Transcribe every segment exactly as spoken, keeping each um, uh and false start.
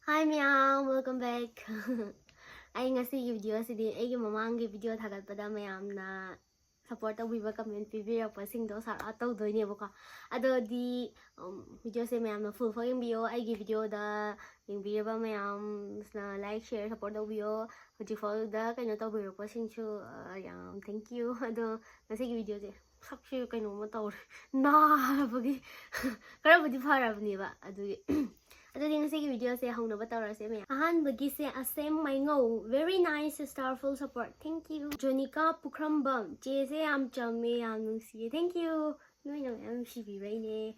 Hi ꯃꯌꯥꯝ, welcome back. ꯑꯩ ꯉꯁꯤꯒꯤ video ꯑꯁꯤꯗꯤ ꯑꯩꯒꯤ ꯃꯃꯥꯡꯒꯤ video ꯊꯥꯒꯠꯄꯗ ꯃꯌꯥꯝꯅ support ꯇꯧꯕꯤꯕ, comment ꯄꯤꯕꯤꯔꯛꯄꯁꯤꯡꯗꯣ shout out ꯇꯧꯗꯣꯏꯅꯦꯕꯀꯣ꯫ ꯑꯗꯨꯗꯤ videoꯁꯦ ꯃꯌꯥꯝꯅ full ꯐꯥꯎ ꯌꯦꯡꯕꯤꯌꯣ꯫ ꯑꯩꯒꯤ videoꯗ ꯌꯦꯡꯕꯤꯔꯕ ꯃꯌꯥꯝꯅ like, share, support ꯇꯧꯕꯤꯌꯣ꯫ ꯍꯧꯖꯤꯛꯐꯥꯎꯗ ꯀꯩꯅꯣ ꯇꯧꯕꯤꯔꯛꯄꯁꯤꯡꯁꯨ ꯌꯥꯝ thank you꯫ ꯑꯗꯣ ꯉꯁꯤꯒꯤ videoꯁꯦ ꯁꯛꯁꯦ ꯀꯩꯅꯣꯝꯃ ꯇꯧꯔꯦ, ꯅꯥꯕꯒꯤ꯫ ꯈꯔꯕꯨꯗꯤ ꯐꯔꯕꯅꯦꯕ ꯑꯗꯨꯒꯤ꯫ ꯑꯗꯨꯗꯤ ꯉꯁꯤꯒꯤ videoꯁꯦ ꯍꯧꯅꯕ ꯇꯧꯔꯁꯦ ꯃꯌꯥꯝ꯫ ꯑꯍꯥꯟꯕꯒꯤꯁꯦ ꯑꯁꯦꯝ ꯃꯥꯏꯉꯧ, very nice sister, full support, thank you꯫ ꯖꯣꯅꯤꯀꯥ ꯄꯨꯈ꯭ꯔꯝꯕꯝ, ꯆꯦꯁꯦ ꯌꯥꯝ ꯆꯝꯃꯦ, ꯌꯥꯝ ꯅꯨꯡꯁꯤꯌꯦ, thank you꯫ ꯅꯣꯏꯅ ꯃꯌꯥꯝ ꯅꯨꯡꯁꯤꯕꯤꯕꯩꯅꯦ꯫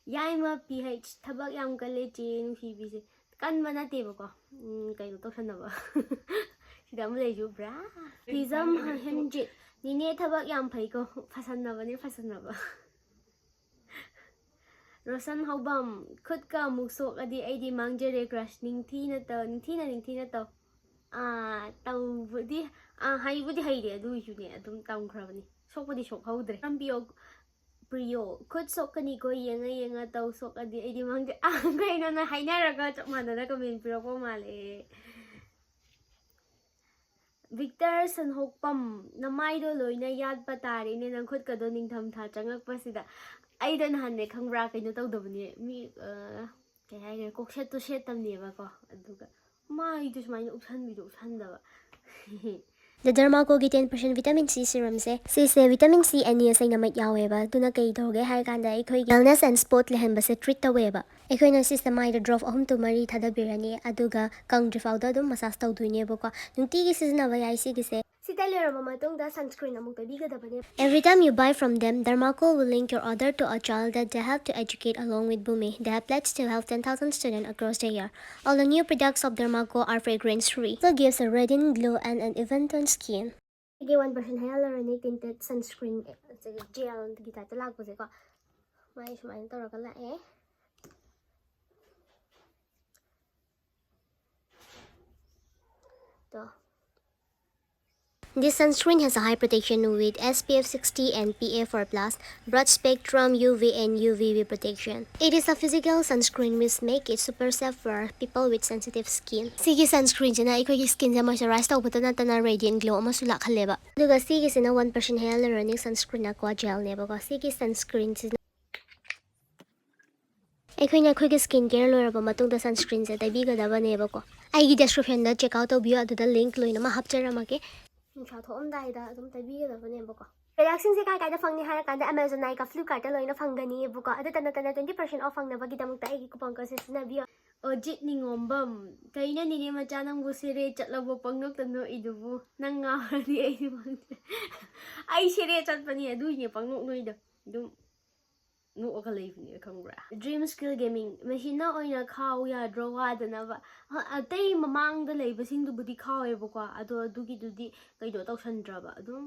ꯌꯥꯏꯃ ꯄꯤ ꯍꯩꯆ, ꯊꯕꯛ ꯌꯥꯝ ꯀꯜꯂꯦ ꯆꯦ ꯅꯨꯡꯁꯤꯕꯤꯁꯦ꯫ ꯀꯟꯕ ꯅꯠꯇꯦꯕꯀꯣ, ꯀꯩꯅꯣ ꯇꯧꯁꯟꯅꯕ꯫ ꯁꯤꯗ ꯑꯃ ꯂꯩꯁꯨ ꯕ꯭ꯔꯥ꯫ ꯐꯤꯖꯝ ꯍꯦꯝꯖꯤꯠ, ꯅꯤꯅꯦ ꯊꯕꯛ ꯌꯥꯝ ꯐꯩꯀꯣ꯫ ꯐꯁꯟꯅꯕꯅꯦ, ꯐꯁꯟꯅꯕ꯫ ꯔꯣꯁꯟ ꯍꯧꯕꯝ, ꯈꯨꯠꯀ ꯑꯃꯨꯛ ꯁꯣꯛꯂꯗꯤ ꯑꯩꯗꯤ ꯃꯥꯡꯖꯔꯦ crush꯫ ꯅꯤꯡꯊꯤꯅ ꯇꯧ, ꯅꯤꯡꯊꯤꯅ, ꯅꯤꯡꯊꯤꯅ ꯇꯧ꯫ ꯑꯥ, ꯇꯧꯕꯗꯤ, ꯑꯥ, ꯍꯩꯕꯨꯗꯤ ꯍꯩꯔꯦ, ꯑꯗꯨ ꯑꯣꯏꯁꯨꯅꯦ ꯑꯗꯨꯝ ꯇꯝꯈ꯭ꯔꯕꯅꯤ꯫ ꯁꯣꯛꯄꯗꯤ ꯁꯣꯛꯍꯧꯗ꯭ꯔꯦ꯫ ꯅꯝꯕꯤꯌꯣ ꯄ꯭ꯔꯤꯌꯣ, ꯈꯨꯠ ꯁꯣꯛꯀꯅꯤꯀꯣ, ꯌꯦꯡꯉ ꯌꯦꯡꯉ ꯇꯧ, ꯁꯣꯛꯑꯗꯤ ꯑꯩꯗꯤ ꯃꯥꯡꯖ-, ꯑꯥ, ꯀꯩꯅꯣ, ꯅꯪ ꯍꯥꯏꯅꯔꯒ ꯆꯞ ꯃꯥꯟꯅꯅ comment ꯄꯤꯔꯛꯄ ꯃꯥꯜꯂꯦ꯫ ꯚꯤꯛꯇꯔ ꯁꯟꯍꯣꯛꯄꯝ, ꯅꯃꯥꯏꯗꯣ ꯂꯣꯏꯅ ꯌꯥꯠꯄ ꯇꯥꯔꯦꯅꯦ, ꯅꯪ ꯈꯨꯠꯀꯗꯣ ꯅꯤꯡꯊꯝꯊꯥ ꯆꯪꯉꯛꯄꯁꯤꯗ꯫ ꯑꯩꯗꯣ ꯅꯍꯥꯟꯅꯦ ꯈꯪꯕ꯭ꯔꯥ, ꯀꯩꯅꯣ ꯇꯧꯗꯕꯅꯦ, ꯃꯤ, ꯑ, ꯀꯩ ꯍꯥꯏꯈ꯭ꯔꯦ, ꯀꯣꯛꯁꯦꯠꯇꯣ ꯁꯦꯠꯇꯕꯅꯦꯕꯀꯣ, ꯑꯗꯨꯒ ꯃꯥꯏꯗꯣ ꯁꯨꯃꯥꯏꯅ ꯎꯞꯁꯟꯕꯤꯗꯣ ꯎꯞꯁꯟꯗꯕ꯫ The Dermacoꯒꯤ ten percent vitamin C serumꯁꯦ, ꯁꯤꯁꯦ vitamin C ꯑꯅꯤ ꯑꯁꯦꯡꯅꯃꯛ ꯌꯥꯎꯋꯦꯕ, ꯑꯗꯨꯅ ꯀꯩ ꯇꯧꯒꯦ ꯍꯥꯏꯔ ꯀꯥꯟꯗ ꯑꯩꯈꯣꯏꯒꯤ dullness and spot ꯂꯩꯍꯟꯕꯁꯦ treat ꯇꯧꯋꯦꯕ꯫ ꯑꯩꯈꯣꯏꯅ ꯁꯤꯁꯦ ꯃꯥꯏꯗ drop ꯑꯍꯨꯝ to ꯃꯔꯤ ꯊꯥꯗꯕꯤꯔꯅꯤ, ꯑꯗꯨꯒ ꯀꯪꯗ꯭ꯔꯤꯐꯥꯎꯗ ꯑꯗꯨꯝ massage ꯇꯧꯗꯣꯏꯅꯦꯕꯀꯣ꯫ ꯅꯨꯡꯇꯤꯒꯤ ꯁꯤꯖꯤꯟꯅꯕ ꯌꯥꯏ ꯁꯤꯒꯤꯁꯦ꯫ ꯁꯤ ꯇꯩ ꯂꯣꯏꯔꯕ ꯃꯇꯨꯡꯗ sunscreen ꯑꯃꯨꯛ ꯇꯩꯕꯤꯒꯗꯕꯅꯦ꯫ Every time you buy from them, Dermaco will link your order to a child that they help to educate along with Bhumi. They have pledged to help ten thousand students across the year. All the new products of Dermaco are fragrance free. Also gives a radiant glow and an even tone skin. ꯑꯩꯒꯤ one percent Hyaluronic tinted sunscreen, ꯑꯦ, ꯖꯦꯜꯒꯤ ꯇꯥꯏꯞꯇ ꯂꯥꯛꯄꯁꯦꯀꯣ, ꯃꯥꯏ ꯁꯨꯃꯥꯏꯅ ꯇꯧꯔꯒ ꯂꯥꯛꯑꯦ꯫ ꯇꯣ꯫ This sunscreen has a high protection with S P F sixty and P A four plus, broad spectrum U V and U V B protection. It is a physical sunscreen which make it super safe for people with sensitive skin. ꯁꯤꯒꯤ sunscreenꯁꯤꯅ ꯑꯩꯈꯣꯏꯒꯤ skinꯁꯦ moisturize ꯇꯧꯕꯇ ꯅꯠꯇꯅ radiant glow ꯑꯃꯁꯨ ꯂꯥꯛꯍꯜꯂꯦꯕ꯫ ꯑꯗꯨꯒ ꯁꯤꯒꯤꯁꯤꯅ one percent hyaluronic sunscreen aqua gelꯅꯦꯕꯀꯣ꯫ ꯁꯤꯒꯤ sunscreenꯁꯤꯅ ꯑꯩꯈꯣꯏꯅ ꯑꯩꯈꯣꯏꯒꯤ skin care ꯂꯣꯏꯔꯕ ꯃꯇꯨꯡꯗ sunscreenꯁꯦ ꯇꯩꯕꯤꯒꯗꯕꯅꯦꯕꯀꯣ꯫ ꯑꯩꯒꯤ descriptionꯗ check out ꯇꯧꯕꯤꯌꯨ, ꯑꯗꯨꯗ link ꯂꯣꯏꯅꯃꯛ ꯍꯥꯞꯆꯔꯝꯃꯒꯦ꯫ ꯅꯨꯡꯁꯥ ꯊꯣꯛꯑꯝꯗꯥꯏꯗ ꯑꯗꯨꯝ ꯇꯩꯕꯤꯒꯗꯕꯅꯦꯕꯀꯣ꯫ Productꯁꯤꯡꯁꯦ ꯀꯥꯏ ꯀꯥꯏꯗ ꯐꯪꯅꯤ ꯍꯥꯏꯔꯀꯥꯟꯗ Amazon, Nykaa, Flipkartꯇ ꯂꯣꯏꯅ ꯐꯪꯒꯅꯤꯕꯀꯣ꯫ ꯑꯗꯨꯇ ꯅꯠꯇꯅ twenty percent off ꯐꯪꯅꯕꯒꯤꯗꯃꯛꯇ ꯑꯩꯒꯤ coupon code ꯁꯤꯖꯤꯟꯅꯕꯤꯌꯨ꯫ ꯑꯣꯖꯤꯠ ꯅꯤꯉꯣꯝꯕꯝ, ꯀꯩꯅꯣ ꯅꯦꯅꯦ ꯃꯆꯥ ꯅꯪꯕꯨ ꯁꯦꯔꯦ ꯆꯠꯂꯕꯣ ꯄꯪꯅꯣꯛꯇ ꯅꯣꯛꯏꯗꯨꯕꯨ? ꯅꯪ ꯉꯥꯎꯔꯗꯤ ꯑꯩꯗꯤ ꯈꯪꯗꯦ꯫ ꯑꯩ ꯁꯦꯔꯦ ꯆꯠꯄꯅꯤ, ꯑꯗꯨꯏꯅꯦ ꯄꯪꯅꯣꯛ ꯅꯣꯛꯏꯗꯣ꯫ ꯑꯗꯨꯝ ꯅꯣꯛꯑꯒ ꯂꯩꯕꯅꯦ ꯈꯪꯕ꯭ꯔꯥ? Dream Skill Gaming, ꯃꯁꯤꯅ ꯑꯣꯏꯅ ꯈꯥꯎ ꯌꯥꯗ꯭ꯔꯣ ꯋꯥꯗꯅꯕ? ꯍ, ꯑꯇꯩ ꯃꯃꯥꯡꯗ ꯂꯩꯕꯁꯤꯡꯗꯨꯕꯨꯗꯤ ꯈꯥꯎꯋꯦꯕꯀꯣ, ꯑꯗꯣ ꯑꯗꯨꯒꯤꯗꯨꯗꯤ ꯀꯩꯅꯣ ꯇꯧꯁꯟꯗ꯭ꯔꯕ, ꯑꯗꯨꯝ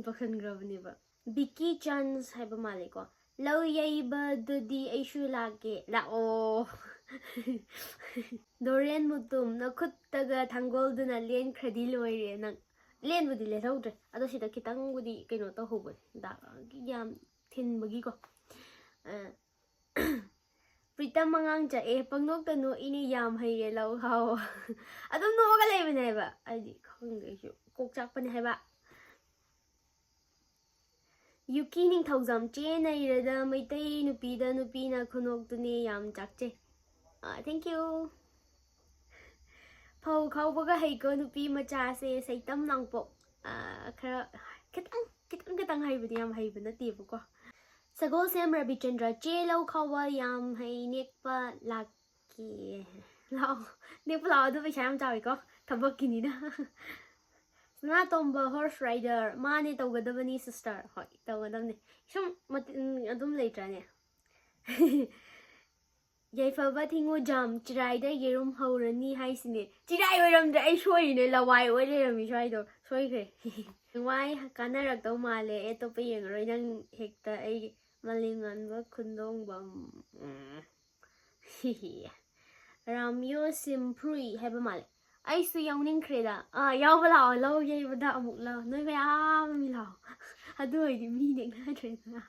ꯇꯧꯁꯟꯈ꯭ꯔꯕꯅꯦꯕ꯫ ꯕꯤꯀꯤ ꯆꯥꯟꯁ ꯍꯥꯏꯕ ꯃꯥꯜꯂꯦꯀꯣ꯫ ꯂꯧ ꯌꯩꯕꯗꯨꯗꯤ ꯑꯩꯁꯨ ꯂꯥꯛꯀꯦ꯫ ꯂꯥꯛꯑꯣ꯫ ꯗꯣꯔꯦꯟ ꯃꯨꯇꯨꯝ, ꯅꯈꯨꯠꯇꯒ ꯊꯥꯡꯒꯣꯜꯗꯨꯅ ꯂꯦꯟꯈ꯭ꯔꯗꯤ ꯂꯣꯏꯔꯦ ꯅꯪ꯫ ꯂꯦꯟꯕꯨꯗꯤ ꯂꯦꯜꯍꯧꯗ꯭ꯔꯦ, ꯑꯗꯣ ꯁꯤꯗ ꯈꯤꯇꯪꯕꯨꯗꯤ ꯀꯩꯅꯣ ꯇꯧꯍꯧꯕꯅꯦ, ꯗꯥꯛ ꯌꯥꯝ ꯊꯤꯟꯕꯒꯤꯀꯣ꯫ ꯑ, ꯄ꯭ꯔꯤꯇꯝ ꯑꯉꯥꯡ ꯆꯥꯛꯑꯦ, ꯄꯪꯅꯣꯛꯇ ꯅꯣꯛꯏꯅꯦ, ꯌꯥꯝ ꯍꯩꯔꯦ ꯂꯧ ꯈꯥꯎ꯫ ꯑꯗꯨꯝ ꯅꯣꯛꯑꯒ ꯂꯩꯕꯅꯦꯕ, ꯍꯥꯏꯗꯤ ꯈꯪꯗꯦ, ꯑꯩꯁꯨ ꯀꯣꯛ ꯆꯥꯛꯄꯅꯦ ꯍꯥꯏꯕ꯫ ꯌꯨꯀꯤ ꯅꯤꯡꯊꯧꯖꯝ, ꯆꯦ ꯅꯩꯔꯗ ꯃꯩꯇꯩ ꯅꯨꯄꯤꯗ ꯅꯨꯄꯤꯅ ꯈꯨꯅꯣꯛꯇꯨꯅꯦ, ꯌꯥꯝ ꯆꯥꯛꯆꯩ꯫ ꯑ, thank you꯫ ꯐꯧ ꯈꯥꯎꯕꯒ ꯍꯩꯀꯣ ꯅꯨꯄꯤ ꯃꯆꯥꯁꯦ, ꯁꯩꯇꯝ ꯂꯥꯡꯄꯣꯛ꯫ ꯑ, ꯈꯔ ꯈꯤꯇꯪ, ꯈꯤꯇꯪ, ꯈꯤꯇꯪ ꯍꯩꯕꯅꯦ, ꯌꯥꯝ ꯍꯩꯕ ꯅꯠꯇꯦꯕꯀꯣ꯫ ꯁꯒꯣꯜꯁꯦꯝ ꯔꯕꯤꯆꯟꯗ꯭ꯔ, ꯆꯦ ꯂꯧ ꯈꯥꯎꯕ ꯌꯥꯝ ꯍꯩ, ꯅꯦꯛꯄ ꯂꯥꯛꯀꯦ꯫ ꯂꯥꯛꯑꯣ, ꯅꯦꯛꯄ ꯂꯥꯛꯑꯣ, ꯑꯗꯨ ꯄꯩꯁꯥ ꯌꯥꯝ ꯆꯥꯎꯋꯤꯀꯣ, ꯊꯕꯛꯀꯤꯅꯤꯅ꯫ ꯁꯅꯥꯇꯣꯝꯕ horse rider, ꯃꯥꯅꯦ ꯇꯧꯒꯗꯕꯅꯤ sister꯫ ꯍꯣꯏ, ꯇꯧꯒꯗꯕꯅꯤ꯫ ꯁꯨꯝ ꯃꯇꯤꯛ, ꯎꯝ, ꯑꯗꯨꯝ ꯂꯩꯇ꯭ꯔꯥꯅꯦ? ꯌꯥꯏꯐꯕ ꯊꯤꯡꯉꯨꯖꯝ, ꯆꯤꯔꯥꯏꯗ ꯌꯦꯔꯨꯝ ꯍꯧꯔꯅꯤ ꯍꯥꯏꯁꯤꯅꯦ꯫ ꯆꯤꯔꯥꯏ ꯑꯣꯏꯔꯝꯗ꯭ꯔꯦ, ꯑꯩ ꯁꯣꯏꯔꯤꯅꯦ, ꯂꯋꯥꯏ ꯑꯣꯏ ꯂꯩꯔꯝꯃꯤ ꯁ꯭ꯋꯥꯏꯗꯣ꯫ ꯁꯣꯏꯈ꯭ꯔꯦ꯫ ꯅꯨꯡꯉꯥꯏ, ꯀꯥꯟꯅꯔꯛꯇꯧ ꯃꯥꯜꯂꯦ꯫ ꯑꯩ ꯑꯇꯣꯞꯄ ꯌꯦꯡꯉꯔꯣꯏ, ꯅꯪ ꯍꯦꯛꯇ ꯑꯩꯒꯤ ꯃꯥꯂꯦꯝꯉꯥꯟꯕ ꯈꯨꯟꯗꯣꯡꯕꯝ꯫ ꯎꯝ꯫ ꯔꯥꯝꯌꯣ ꯁꯤꯝꯐ꯭ꯔꯨꯏ ꯍꯥꯏꯕ ꯃꯥꯜꯂꯦ꯫ ꯑꯩꯁꯨ ꯌꯥꯎꯅꯤꯡꯈ꯭ꯔꯦꯗ꯫ ꯑꯥ, ꯌꯥꯎꯕ ꯂꯥꯛꯑꯣ, ꯂꯧ ꯌꯩꯕꯗ ꯑꯃꯨꯛ ꯂꯥꯛꯑꯣ, ꯅꯣꯏ ꯃꯌꯥꯝ ꯂꯥꯛꯑꯣ꯫ ꯑꯗꯨ ꯑꯣꯏꯗꯤ ꯃꯤ ꯅꯦꯛꯅꯗ꯭ꯔꯦꯗꯅ꯫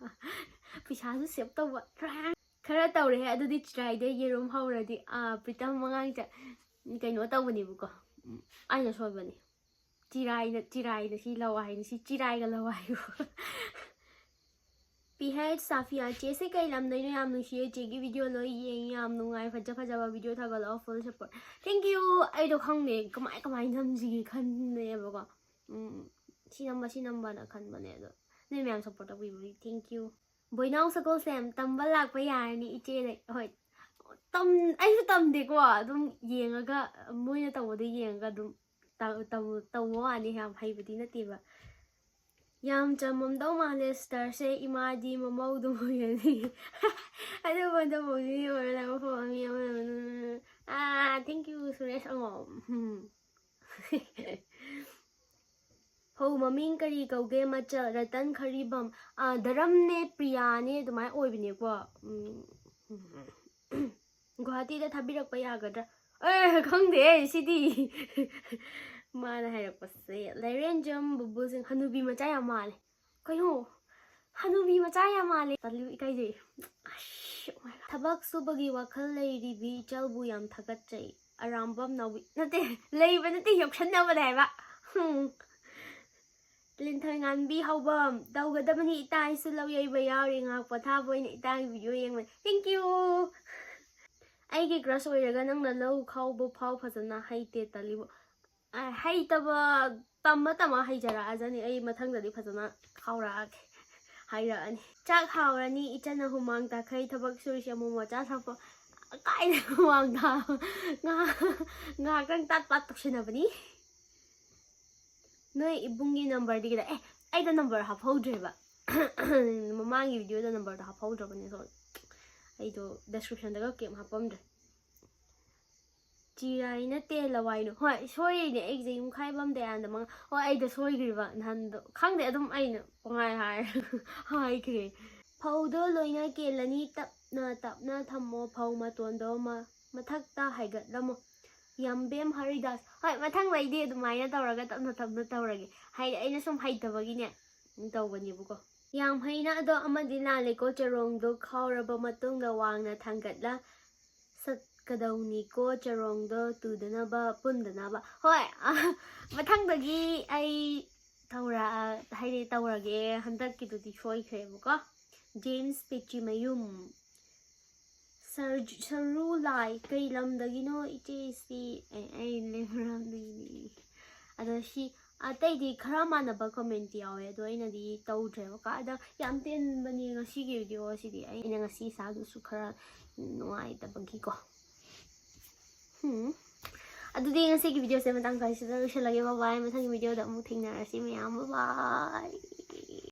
ꯄꯩꯁꯥꯁꯨ save ꯇꯧꯕ꯫ ꯈꯔ ꯇꯧꯔꯦ꯫ ꯑꯗꯨꯗꯤ ꯆꯤꯔꯥꯏꯗ ꯌꯦꯔꯨꯝ ꯍꯧꯔꯗꯤ, ꯑꯥ, ꯄ꯭ꯔꯤꯇꯝ ꯑꯉꯥꯡꯁꯦ ꯀꯩꯅꯣ ꯇꯧꯕꯅꯦꯕꯀꯣ꯫ ꯎꯝ, ꯑꯩꯅ ꯁꯣꯏꯕꯅꯦ꯫ ꯆꯤꯔꯥꯏꯅ, ꯆꯤꯔꯥꯏꯅ ꯁꯤ ꯂꯧ ꯍꯥꯏꯅꯤ, ꯁꯤ ꯆꯤꯔꯥꯏꯒ ꯂꯧ ꯍꯥꯏꯌꯨ꯫ ꯄꯤ ꯍꯩꯆ ꯁꯥꯐꯤꯌꯥ, ꯆꯦꯁꯦ ꯀꯩ ꯂꯝꯗꯩꯅꯣ? ꯌꯥꯝ ꯅꯨꯡꯁꯤꯌꯦ, ꯆꯦꯒꯤ video ꯂꯣꯏ ꯌꯦꯡꯉꯤ, ꯌꯥꯝ ꯅꯨꯡꯉꯥꯏ, ꯐꯖ ꯐꯖꯕ video ꯊꯥꯒꯠꯂꯛꯑꯣ, full support꯫ Thank you꯫ ꯑꯩꯗꯣ ꯈꯪꯗꯦ ꯀꯃꯥꯏ ꯀꯃꯥꯏꯅ ꯅꯝꯁꯤꯒꯦ ꯈꯟꯕꯅꯦꯕꯀꯣ꯫ ꯎꯝ, ꯁꯤ ꯅꯝꯕ, ꯁꯤ ꯅꯝꯕꯅ ꯈꯟꯕꯅꯦ, ꯑꯗꯣ ꯅꯣꯏ ꯃꯌꯥꯝ support ꯇꯧꯕꯤꯕꯒꯤ thank you꯫ ꯕꯣꯏꯅꯥꯎ ꯁꯒꯣꯜꯁꯦꯝ, ꯇꯝꯕ ꯂꯥꯛꯄ ꯌꯥꯔꯅꯤ ꯏꯆꯦ ꯂꯩ꯫ ꯍꯣꯏ, ꯇꯝ-, ꯑꯩꯁꯨ ꯇꯝꯗꯦꯀꯣ, ꯑꯗꯨꯝ ꯌꯦꯡꯉꯒ, ꯃꯣꯏꯅ ꯇꯧꯕꯗꯣ ꯌꯦꯡꯉꯒ ꯑꯗꯨꯝ ꯇꯧ-, ꯇꯧ-, ꯇꯧꯕ ꯋꯥꯅꯤ, ꯌꯥꯝ ꯍꯩꯕꯗꯤ ꯅꯠꯇꯦꯕ꯫ ꯌꯥꯝ ꯆꯝꯃꯝꯗꯧ ꯃꯥꯜꯂꯦ ꯁꯤꯁꯇꯔꯁꯦ, ꯏꯃꯥꯗꯤ ꯃꯃꯧꯗꯨ ꯑꯣꯏꯔꯅꯤ꯫ ꯑꯗꯨꯕꯨ ꯑꯗꯨꯕꯨꯗꯤ ꯑꯣꯏꯔꯣꯏꯗ, ꯃꯐꯝ ꯑꯃ ꯌꯥꯎꯔꯣꯏ꯫ ꯑꯥ, thank you, ꯁꯨꯔꯦꯁ ꯑꯉꯣꯝ꯫ ꯎꯝ꯫ ꯐꯧ ꯃꯃꯤꯡ ꯀꯔꯤ ꯀꯧꯒꯦ? ꯃꯆꯜ: ꯔꯇꯟ, ꯈꯔꯤꯕꯝ, ꯑꯥ, ꯙꯔꯝꯅꯦ, ꯄ꯭ꯔꯤꯌꯥꯅꯦ, ꯑꯗꯨꯃꯥꯏꯅ ꯑꯣꯏꯕꯅꯦꯀꯣ꯫ ꯎꯝ꯫ ꯒꯨꯍꯥꯇꯤꯗ ꯊꯥꯕꯤꯔꯛꯄ ꯌꯥꯒꯗ꯭ꯔꯥ? ꯑꯦ, ꯈꯪꯗꯦ ꯁꯤꯗꯤ꯫ ꯃꯥꯅ ꯍꯥꯏꯔꯛꯄꯁꯦ꯫ ꯂꯩꯔꯦꯟꯖꯝ ꯕꯨꯕꯨꯜꯁꯤꯡ, ꯍꯅꯨꯕꯤ ꯃꯆꯥ ꯌꯥꯝ ꯃꯥꯜꯂꯦ꯫ ꯀꯩꯅꯣ? ꯍꯅꯨꯕꯤ ꯃꯆꯥ ꯌꯥꯝ ꯃꯥꯜꯂꯦ꯫ ꯇꯜꯂꯤ, ꯏꯀꯥꯏꯖꯩ꯫ ꯑꯁ, oh my God꯫ ꯊꯕꯛ ꯁꯨꯕꯒꯤ ꯋꯥꯈꯜ ꯂꯩꯔꯤꯕꯤ ꯏꯆꯜꯕꯨ ꯌꯥꯝ ꯊꯥꯒꯠꯆꯩ꯫ ꯑꯔꯥꯝꯕꯝ ꯅꯥꯎꯕꯤ꯫ ꯅꯠꯇꯦ, ꯂꯩꯕ ꯅꯠꯇꯦ, ꯌꯣꯛꯁꯟꯅꯕꯅꯦ ꯍꯥꯏꯕ꯫ ꯍꯨꯝ꯫ ꯂꯤꯟꯊꯣꯏ ꯉꯥꯟꯕꯤ ꯍꯧꯕꯝ, ꯇꯧꯒꯗꯕꯅꯤ ꯏꯇꯥ, ꯑꯩꯁꯨ ꯂꯧ ꯌꯩꯕ ꯌꯥꯎꯔꯤ, ꯉꯥꯏꯍꯥꯛ ꯄꯣꯊꯥꯕ ꯑꯣꯏꯅ ꯏꯇꯥꯒꯤ video ꯌꯦꯡꯕꯅꯤ꯫ Thank you꯫ ꯑꯩꯒꯤ crush ꯑꯣꯏꯔꯒ ꯅꯪꯅ ꯂꯧ ꯈꯥꯎꯕ ꯐꯥꯎ ꯐꯖꯅ ꯍꯩꯇꯦ, ꯇꯜꯂꯤꯕꯣ꯫ ꯑ, ꯍꯩꯇꯕ, ꯇꯝꯃ ꯇꯝꯃ ꯍꯩꯖꯔꯛꯑꯖꯅꯤ꯫ ꯑꯩ ꯃꯊꯪꯗꯗꯤ ꯐꯖꯅ ꯈꯥꯎꯔꯛꯑꯒꯦ, ꯍꯩꯔꯛꯑꯅꯤ꯫ ꯆꯥꯛ ꯍꯥꯎꯔꯅꯤ, ꯏꯆꯟꯅ ꯍꯨꯃꯥꯡ ꯇꯥꯈꯩ, ꯊꯕꯛ ꯁꯨꯔꯤꯁꯦ ꯑꯃꯨꯛ ꯃꯣꯆꯥ ꯁꯥꯄꯣ-, ꯀꯥꯏꯗ ꯍꯨꯃꯥꯡ ꯇꯥꯕ? ꯉꯥ-, ꯉꯥꯏꯍꯥꯛꯇꯪ ꯇꯥꯠ ꯄꯥꯠ ꯇꯧꯁꯤꯟꯅꯕꯅꯤ꯫ ꯅꯣꯏ ꯏꯕꯨꯡꯒꯤ numberꯗꯤ ꯀꯗꯥꯏ? ꯑꯦ, ꯑꯩꯗꯣ number ꯍꯥꯞꯍꯧꯗ꯭ꯔꯦꯕ꯫ ꯃꯃꯥꯡꯒꯤ videoꯗ numberꯗꯣ ꯍꯥꯞꯍꯧꯗ꯭ꯔꯕꯅꯦ, sorry꯫ ꯑꯩꯗꯣ descriptionꯗꯒ ꯀꯩꯝ ꯍꯥꯞꯄꯝꯗ꯭ꯔꯦ꯫ ꯆꯤꯔꯥꯏ ꯅꯠꯇꯦ, ꯂꯋꯥꯏꯅꯣ꯫ ꯍꯣꯏ, ꯁꯣꯏꯔꯤꯅꯦ ꯑꯩꯒꯤꯁꯦ, ꯌꯨꯝꯈꯥꯏꯕꯝ ꯗꯌꯥꯅꯟꯗ ꯃꯉꯥ꯫ ꯍꯣꯏ, ꯑꯩꯗꯣ ꯁꯣꯏꯈ꯭ꯔꯤꯕ ꯅꯍꯥꯟꯗꯣ꯫ ꯈꯪꯗꯦ, ꯑꯗꯨꯝ ꯑꯩꯅ ꯄꯪꯍꯥꯏ ꯍꯥꯏꯔ ꯍꯥꯏꯈ꯭ꯔꯦ꯫ ꯐꯧꯗꯣ ꯂꯣꯏꯅ ꯀꯦꯜꯂꯅꯤ, ꯇꯞꯅ ꯇꯞꯅ ꯊꯝꯃꯣ, ꯐꯧ ꯃꯇꯣꯟꯗꯣ ꯃ-, ꯃꯊꯛꯇ ꯍꯥꯏꯒꯠꯂꯝꯃꯣ꯫ ꯌꯥꯝꯕꯦꯝ ꯍꯔꯤꯗꯥꯁ꯫ ꯍꯣꯏ, ꯃꯊꯪꯗꯩꯗꯤ ꯑꯗꯨꯃꯥꯏꯅ ꯇꯧꯔꯒ ꯇꯞꯅ ꯇꯞꯅ ꯇꯧꯔꯒꯦ꯫ ꯍꯥꯏꯗꯤ ꯑꯩꯅ ꯁꯨꯝ ꯍꯩꯇꯕꯒꯤꯅꯦ ꯇꯧꯕꯅꯦꯕꯀꯣ꯫ ꯌꯥꯝ ꯍꯩꯅ ꯑꯗꯣ ꯑꯃꯗꯤ ꯂꯥꯜꯂꯦꯀꯣ, ꯆꯔꯣꯡꯗꯣ ꯈꯥꯎꯔꯕ ꯃꯇꯨꯡꯗ ꯋꯥꯡꯅ ꯊꯥꯡꯒꯠꯂ ꯆꯠꯀꯗꯧꯅꯤꯀꯣ, ꯆꯔꯣꯡꯗꯣ ꯇꯨꯗꯅꯕ, ꯄꯨꯟꯗꯅꯕ꯫ ꯍꯣꯏ, ꯃꯊꯪꯗꯒꯤ ꯑꯩ ꯇꯧꯔꯛꯑ ꯍꯥꯏꯗꯤ ꯇꯧꯔꯒꯦ꯫ ꯍꯟꯗꯛꯀꯤꯗꯨꯗꯤ ꯁꯣꯏꯈ꯭ꯔꯦꯕꯀꯣ꯫ ꯖꯦꯝꯁ ꯄꯦꯆꯤꯃꯌꯨꯝ꯫ ꯁꯔ ꯁꯔꯨ ꯂꯥꯏ꯫ ꯀꯩ ꯂꯝꯗꯒꯤꯅꯣ ꯏꯆꯦꯁꯤ? ꯑꯦ, ꯑꯩ ꯂꯩꯃꯔꯥꯝꯗꯒꯤꯅꯤ꯫ ꯑꯗꯣ ꯁꯤ ꯑꯇꯩꯗꯤ ꯈꯔ ꯃꯥꯟꯅꯕ ꯀꯃꯦꯟꯇꯤ ꯌꯥꯎꯋꯦ, ꯑꯗꯣ ꯑꯩꯅꯗꯤ ꯇꯧꯗ꯭ꯔꯦꯕꯀꯣ꯫ ꯑꯗꯣ ꯌꯥꯝ ꯇꯦꯟꯕꯅꯦ ꯉꯁꯤꯒꯤ ꯚꯤꯗꯤꯑꯣ ꯑꯁꯤꯗꯤ꯫ ꯑꯩꯅ ꯉꯁꯤ ꯏꯁꯥꯗꯨꯁꯨ ꯈꯔ ꯅꯨꯡꯉꯥꯏꯇꯕꯒꯤꯀꯣ꯫ ꯍꯝ꯫ ꯑꯗꯨꯗꯤ ꯉꯁꯤꯒꯤ ꯚꯤꯗꯤꯑꯣꯁꯦ ꯃꯇꯥꯡ ꯀꯥꯏꯁꯤꯗ ꯂꯣꯏꯁꯤꯜꯂꯒꯦ꯫ ꯕꯥꯏ ꯕꯥꯏ꯫ ꯃꯊꯪꯒꯤ ꯚꯤꯗꯤꯑꯣꯗ ꯑꯃꯨꯛ ꯊꯦꯡꯅꯔꯁꯤ ꯃꯌꯥꯝ꯫ ꯕꯥꯏ ꯕꯥꯏ꯫